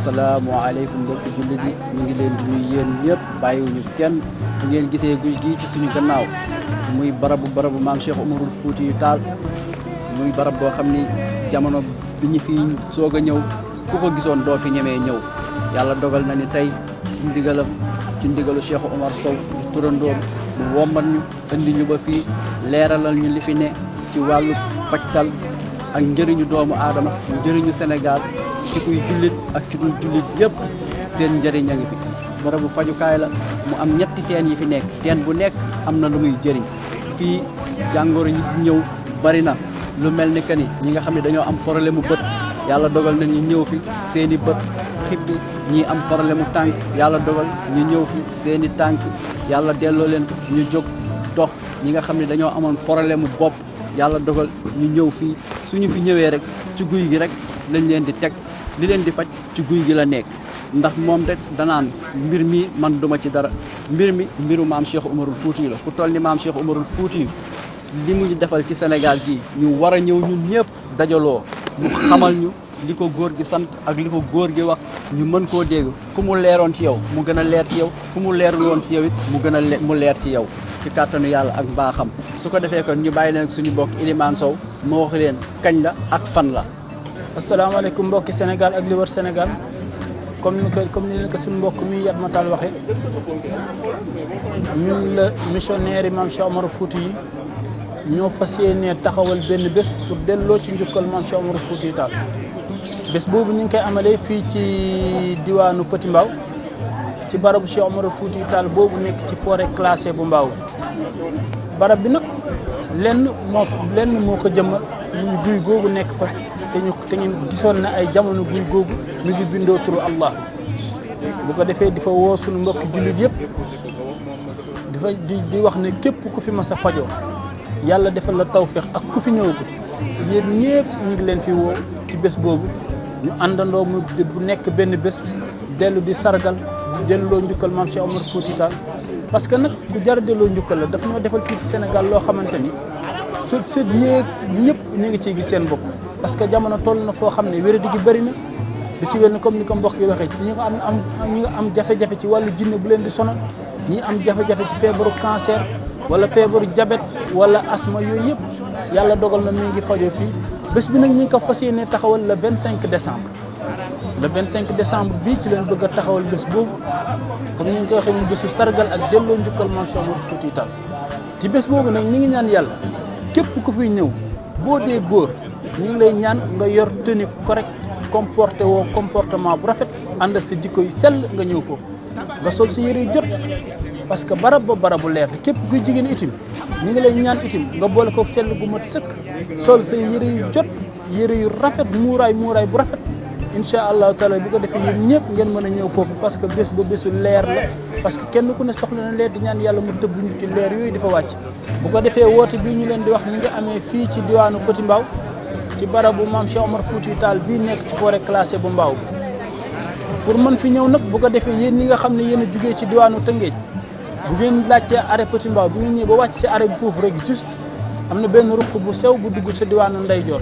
asalaamaaleykum mbokki jullit yi ñu ngi leen di nuyu yéen ñëpp bàyyiwuñu kenn bu ngeen gisee guy gii ci suñu gannaaw muy barabu maam Cheikh Oumarul Fouti Tall muy barab boo xam ni jamono bi ñu fi soog a ñëw ku ko gisoon doo fi ñemee ñëw yàlla dogal na ni tey ci ndigalu Cheikh Omar Sow turandoom mu wommat ñu indi ñu ba fii leeralal ñu li fi ne ci wàllu pajtal ak njëriñu doomu aadama njëriñu Sénégal ci kuy jullit ak ci dul jullit yëpp seen njëriñ a ngi fi barabu fajukaay la mu am ñetti teen yi fi nekk teen bu nekk am na lu muy jëriñ fii jàngoro yi ñëw bari na lu mel ni que ni ñi nga xam ne dañoo am problème mu bët yàlla dogal na ñu ñëw fi seen i bët xippi ñii am problème mu tànk yàlla dogal ñu ñëw fi seen i tànk yàlla delloo leen ñu jóg dox ñi nga xam ne dañoo amoon problème mu bopp yàlla dogal ñu ñëw fii suñu fi ñëwee rek ci guy gi rek lañ leen di teg li leen di faj ci guy gi la nekk ndax moom rek danaan mbir mi man duma ci dara mbir mi mbiru maam Cheikh Oumarul Fouti la ku toll ni maam Cheikh Oumarul Fouti li mu ñu defal ci Sénégal gii ñu war a ñëw ñun ñëpp dajaloo mu xamal ñu li ko góor gi sant ak li ko góor gi wax ñu mën koo dégg ku mu leeroon ci yow mu gën a leer ci yow ku mu leerul woon ci yow it mu gën a mu leer ci yow ci kàttanu yàlla ak mbaaxam su ko defee kon ñu bàyyi leen suñu bokk Ilimaan Sow moo wax leen kañ la ak fan la. asalaamaaleykum mbokki Sénégal ak li wër Sénégal comme ni leen ko suñu mbokk mi Yatma Tall waxee ñun la missionnaire yi maam Cheikh Oumarul Fouti yi ñoo fas yéenee taxawal benn bés pour delloo ci njukkal maam Cheikh Oumarul Fouti Tall bés boobu ñu ngi koy amalee fii ci diwaanu Petit Mbao ci barabu Cheikh Oumarul Fouti Tall boobu nekk ci forêt classée bu Mbao barab bi nag lenn moo ko jëmmal ñu guy googu nekk fa te ñu gisoon na ay jamono guy googu ñu ngi bindoo turu Allah bu ko defee di fa woo suñu mbokki jullit yëpp dafa di wax ne képp ku fi mas a fajoo yàlla defal la tawféex ak ku fi ñëw ko yéen ñëpp ñu ngi leen fi woo ci bés boobu ñu àndandoo mu bu nekk benn bés dellu di sargal di delloo njukkal maam Cheikh Oumarul Fouti Tall parce que nag ku jar delloo njukkal la daf ñoo defal fii ci Sénégal loo xamante ni sët yéeg ñëpp ñu ngi ciy gis seen bopp parce que jamono toll na foo xam ne wéradi gi bëri na du ci wenn comme ni ko mbokk yi waxee ñi nga am jafe-jafe ci wàllu jinne bu leen di sonal ñi am jafe-jafe ci feebaru cancer wala feebaru diabète wala asma yooyu yëpp yàlla dogal na mi ngi fajoo fii bés bi nag ñi ngi ko fas yéene taxawal le 25 décembre le 25 décembre bii ci leen bëgg a taxawal bés boobu comme ni ñu ko waxee mu bésu sargal ak delloo njukkal maam Cheikh Oumarul Fouti Tall ci bés boobu nag ñi ngi ñaan yàlla képp ku fiy ñëw boo dee góor ñu ngi lay ñaan nga yor tenue correct comporté woo comportement bu rafet ànd ak sa jikko yu sell nga ñëw foofu nga sol sa yére yu jot parce que barab ba barabu leer te képp kuy jigéen itim ñu ngi lay ñaan itim nga boole kook sell gu mat sëkk sol sa yére yu jot yére yu rafet muuraay bu rafet incha allahu taala bu ko defee yéen ñëpp ngeen mën a ñëw foofu parce que bés ba bésu leer la parce que kenn ku ne soxla na leer di ñaan yàlla mu tëbb ñu ci leer yooyu dafa wàcc bu ko defee woote bii ñu leen di wax ñi nga amee fii ci diwaanu Petit Mbao ci barabu maam Cheikh Oumarul Fouti Tall bii nekk ci forêt classée bu Mbao pour mën fi ñëw nag bu ko defee yéen ñi nga xam ne yéen a jugee ci diwaanu Tëngéej bu ngeen laajtee arrêt Petit Mbao bu ngeen ñëwee ba wàcc ci arrêt bi foofu rek juste am na benn ruq bu sew bu dugg sa diwaanu ndeyjoor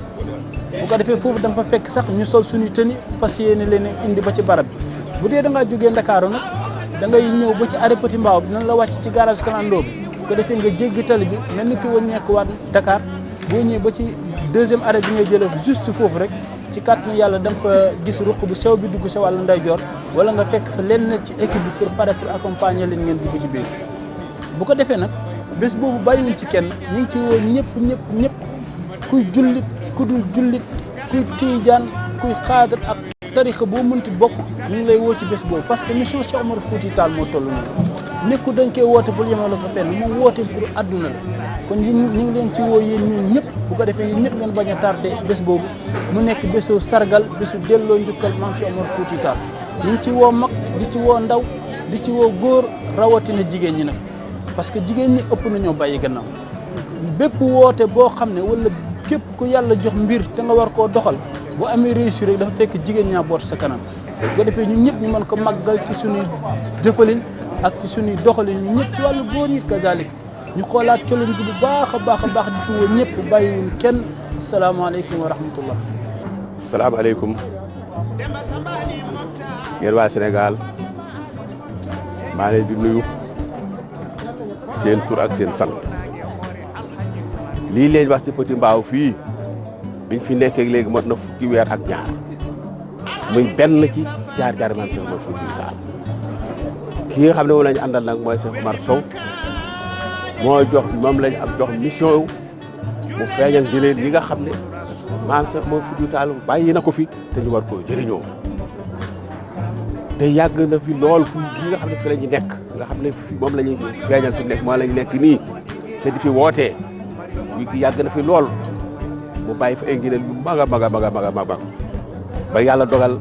bu ko defee foofu dama fa fekk sax ñu sol suñu tëni fas yéene leen indi ba ci barab bi bu dee da ngaa jógee Ndakaaru nag da ngay ñëw ba ci arrêt Petit Mbao bi dina la wàcc ci garage Kalandoo bi bu ko defee nga jéggi tali bi mel ni ki wàññeeku waat Dakar boo ñëwee ba ci deuxième arrêt bi ngay jëlee juste foofu rek ci kàttanu yàlla da nga fa gis ruq bu sew bi dugg sa wàllu ndeyjoor wala nga fekk fa lenn ci équipe bi pour accompagner leen ngeen dugg ci biir bu ko defee nag bés boobu bàyyiwuñ ci kenn ñu ngi ci woo ñëpp kuy jullit ku dul jullit kuy tiijaan kuy xaadar ak tarixa boo mënti bokk ñu ngi lay woo ci bés boobu parce que mission Cheikh Oumarul Fouti Tall moo toll noonu nekku dañ koy woote pour yemale fa fenn moom woote pour adduna la kon ñu ngi leen ci woo yéen ñun ñëpp bu ko defee yéen ñëpp ngeen bañ a tardé bés boobu mu nekk bésu sargal bésu delloo njukkal maam Cheikh Oumarul Fouti Tall ñu ngi ci woo mag di ci woo ndaw di ci woo góor rawatina jigéen ñi nag parce que jigéen ñi ëpp nañoo bàyyi gannaaw bépp woote boo xam ne wala képp ku yàlla jox mbir te nga war koo doxal bu amee réussir rek dafa fekk jigéen ñaa boot sa kanam bu ko defee ñun ñëpp ñu mën ko màggal ci suñuy jëfalin ak ci suñuy doxalin ñu ñëpp ci wàllu góor yi kazalik ñu xoolaat colin bi bu baax a baax di fi woo ñëpp bàyyiwuñ kenn asalaamaaleykum wa rahmatullah. asalaamaaleykum yéen waa Sénégal maa leen di nuyu seen tur ak seen sant lii leen wax ci Petit Mbao fii biñ fi nekkee léegi mot na fukki weer ak ñaar muy benn ci jaar-jaar maam Cheikh Omar Foutiyou Tall ki nga xam ne moom la ñu àndal nag mooy Cheikh Omar Sow moom lañ ab jox mission mu feeñal ngëneel li nga xam ne maam Cheikh Omar Foutiyou Tall bàyyi na ko fi te ñu war koo jëriñoo te yàgg na fi lool li nga xam ne fi la ñu nekk nga xam ne fi moom la ñuy feeñal fi nekk moo la ñu nekk nii te di fi wootee gi yàgg na fi lool mu bàyyi fa ay ngëneel yu mag a mag a mag a mag a mag ba yàlla dogal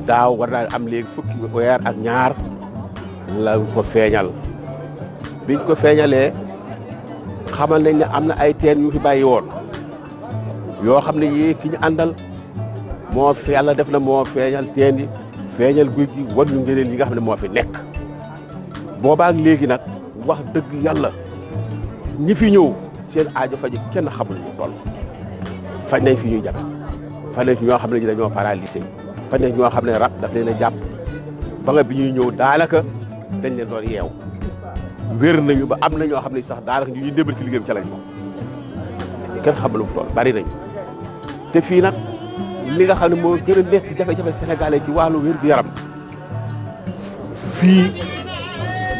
daaw war naa am léegi fukki weer ak ñaar la ko feeñal biñ ko feeñalee xamal nañ ne am na ay teen yu fi bàyyi woon yoo xam ne yii ki ñu àndal moo fi yàlla def na moo feeñal teen yi feeñal guy gi wan ñu ngëneel yi nga xam ne moo fi nekk boobaak léegi nag wax dëgg yàlla ñi fi ñëw seen aajo faji kenn xamul ñu toll faj nañ fi ñuy jafe faj nañ fi ñoo xam ne dañoo paralysé faj nañ ñoo xam ne rab daf leen a jàpp ba nga bi ñuy ñëw daanaka dañ leen doon yeew wér nañu ba am na ñoo xam ne sax daanaka ñu ñuy débal ci liggéey bi ca lañ moom kenn xamul lu toll bari nañ te fii nag li nga xam ne moo gën a nekk jafe-jafe sénégalais ci wàllu wér gu yaram fii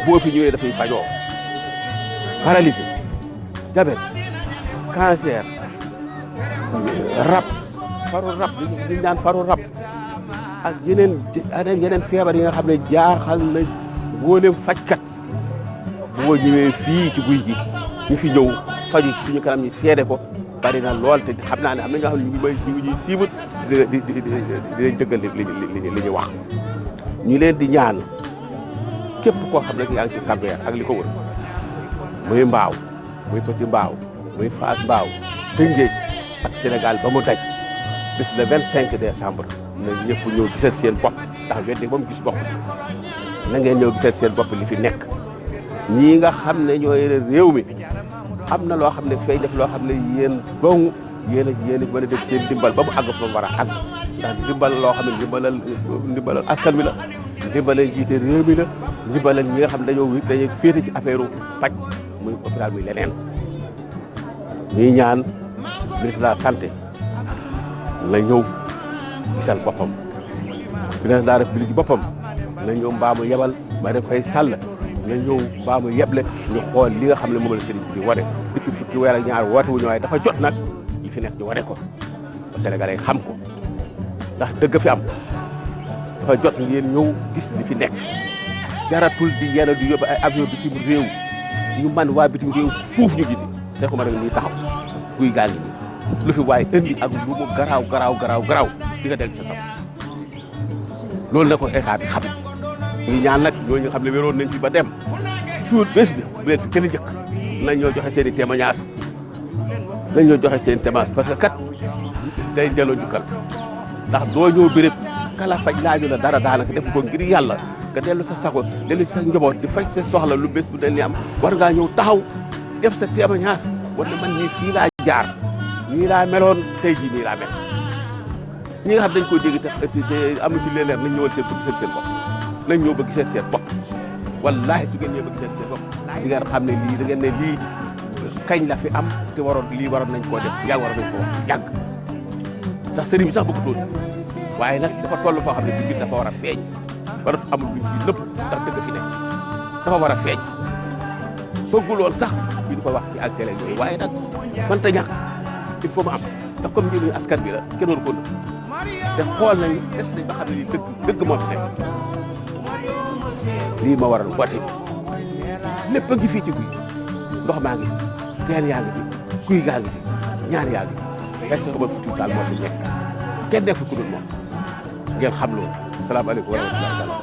boo fi ñëwee dafay fajoo paralysé diabète cancer rab faru rab li ñu naan faru rab ak yeneen feebar yi nga xam ne jaaxal na mboolem fajkat boo ñëwee fii ci guy gi ñu fi ñëw faju suñu kanam ñi seede ko bari na lool te xam naa ne am na ñoo xam ne ñu ngi ñuy siibat di dëggal li ñu wax ñu leen di ñaan képp koo xam ne yaa ngi ci Cap-Vert ak li ko wër muy Mbao muy Petit Mbao muy Fass Mbao Tëngéej ak Sénégal ba mu daj bis le 25 décembre na ñëpp ñëw gisal seen bopp ndax weddi moom gis bopp ci na ngeen ñëw gisal seen bopp li fi nekk ñii nga xam ne ñoo yore réew mi am na loo xam ne fay def loo xam ne yéen dong yéen a mën a def seen dimbal ba mu àgg fa mu war a àgg ndax dimbal loo xam ne ndimbalal askan wi la ndimbalal jiite réew mi la ndimbalal ñi nga xam ne dañuy féete ci affaire paj muy hôpital muy leneen ñuy ñaan ministre de la santé la ñëw gisal boppam président de la république boppam la ñëw mbaamu yebal Marième Faye Sall la ñëw mbaamu yeble ñu xool li nga xam ne moom la sëriñ bi wane depuis fukki weer ak ñaar woote wu ñu waaye dafa jot nag li fi nekk ñu wane ko ba Sénégalais xam ko ndax dëgg fi am dafa jot ngeen ñëw gis li fi nekk jaratul di yéen di yóbbu ay avion bitim réew ñu man waa bitim réew fuuf ñu gindi Cheikh Oumar nii taxaw guy gaal yi lu fi waaye indi ak lu mu garaaw di nga del sa sam loolu na ko état bi xam ñu ñaan nag ñooñu nga xam ne wéroon nañ fi ba dem suur bés bi bu leen fi kenn jëkk nañ ñoo joxe seen i témoignage nañ ñoo joxe seen témoignage parce que kat day delloo jukkal ndax doo ñëw béréb kala faj laaju la dara daanaka def ko ngir yàlla nga dellu sa sago dellu sa njaboot di faj sa soxla lu bés bu del ni am war ngaa ñëw taxaw def sa témoignage war na man nii fii laa jaar nii laa meloon tey jii nii laa mel ñi nga xam dañ koy dégg te amu ci leen leer nañ ñëwal seen bëgg seen bopp nañ ñëw bëgg seen bopp wallaahi su ngeen ñëw bëgg seen bopp di ngeen xam ne lii da ngeen ne lii kañ la fi am te waroon nañ koo def yàgg waroon nañ ko wax yàgg ndax sëriñ bi sax bëggutoon waaye nag dafa toll foo xam ne bi dafa war a feeñ wala amul bi nëpp ndax dëgg fi nekk dafa war a feeñ bëgguloon sax ñu di ko wax ci ak télé yooyu waaye nag mënta ñàkk il faut mu am ndax comme njëriñu askan bi la kenn waru ko nëpp te xool nañ des nañ ba xam ne lii dëgg moo fi nekk lii ma waral woote lépp a ngi fii ci guy ndox maa ngi teel yaa ngi fi guy gaa ngi fi ñaan yaa ngi fi Cheikh Omar Foutiyou Tall moo fi nekk kenn nekk ku dul moom ngeen xam loolu asalaamaaleykum wa rahmatulah.